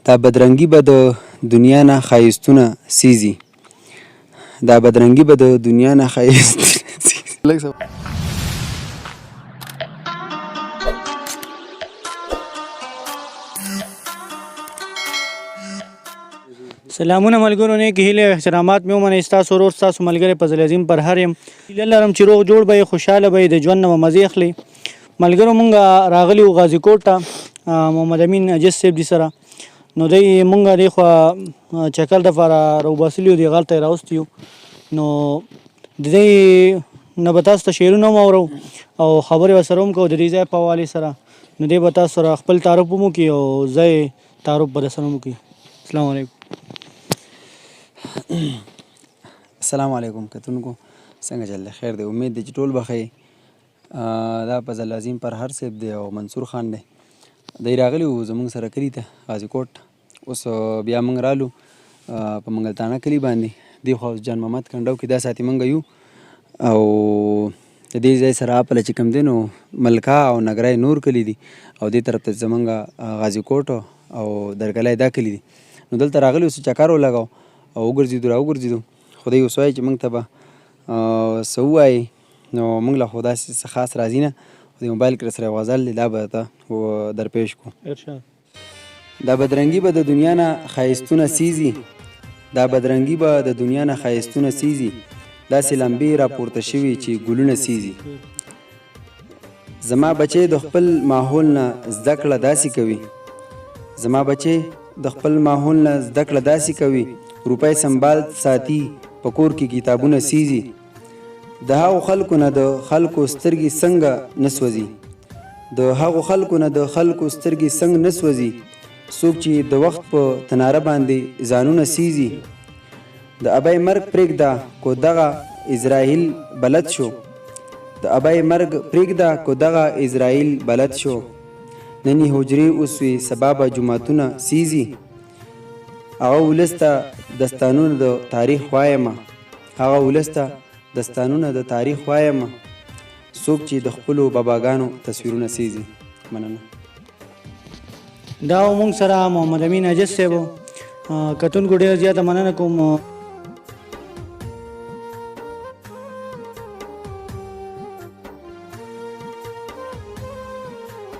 دا بدرنګي به د دنیا نه ښایستونه سیزي، دا بدرنګي به د دنیا نه ښایستونه سیزي. سلامونه ملګرو، نیک هیلې او احترامات مې ومنئ. ستاسو ورور، ستاسو ملګری فضل عظیم پرهر یم. هیله لرم چې روغ جوړ به یې، خوشحاله به یې، د ژوند نه به مزې اخلئ. ملګرو، مونږ راغلي وو غازي کوټ ته محمد امین عاجز صاحب دي سره. نو دی مونږ دې خوا چکر دپاره راوباسلي یو، دې غر ته یې راوستي یو. نو د دې نه به تاسو ته شعرونه هم اورو او خبرې به سره هم کوو د دې ځای په حوالې سره. نو دی به تاسو سره خپل تعارف هم وکړي او ځای تعارف به درسره هم وکړي. السلام علیکم. السلام علیکم کتونکو، څنګه چل دی؟ خیر دی؟ امید دی چې ټول به ښه یې. دا فضل عظیم پرهر صاحب دی او منصور خان دی. دی راغلي وو زمونږ سره کلي ته، غازي کوټ ته. اوس بیا مونږ رالو په منګلتانه کلي باندې. دې خوا اوس جان محمد کنډو کې دا ساتي مونږ یو، او د دې ځای سره اپله چې کوم دی نو ملکا او نګرای نور کلي دي، او دې طرف ته زمونږ غازي کوټ او درګلای دا کلي دي. نو دلته راغلي اوس چکر ولګاو او وګرځېدو را وګرځېدو. خو دی اوس وایي چې مونږ ته به څه ووایي، نو مونږ له خو داسې څه خاص راځي نه، خو د موبایل کې سره یو غزل دی، دا به درته درپېش کړو. ارشاد. دا بدرنګي به د دنیا نه ښایستونه سیزي، دا بدرنګي به د دنیا نه ښایستونه سیزي، داسې لمبې راپورته شوي چې ګلونه سیزي. زما بچی د خپل ماحول نه زده کړه داسې کوي، زما بچی د خپل ماحول نه زده کړه داسې کوي، روپۍ سنبال ساتي، په کور کې کتابونه سیزي. د هغو خلکو نه د خلکو سترګې څنګه نه سوځي، د هغو خلکو نه د خلکو سترګې څنګه نه سوځي، څوک چې د وخت په تناره باندې ځانونه سیزي. د ابۍ مرګ پرېږده کو دغه اسرائیل بلد شو، د ابۍ مرګ پرېږده کو دغه اسرائیل بلد شو، نن یې حجرې وسوې، سبا به جوماتونه سیزي. هغه ولس ته دستانونه د تاریخ وایمه، هغه ولس ته دستانونه د تاریخ وایم، څوک چې د خپلو باباګانو تصویرونه سیزي. مننه. دا مونږ سره محمد امین عاجز صاحب. کتونکو، ډېره زیاته مننه کوم.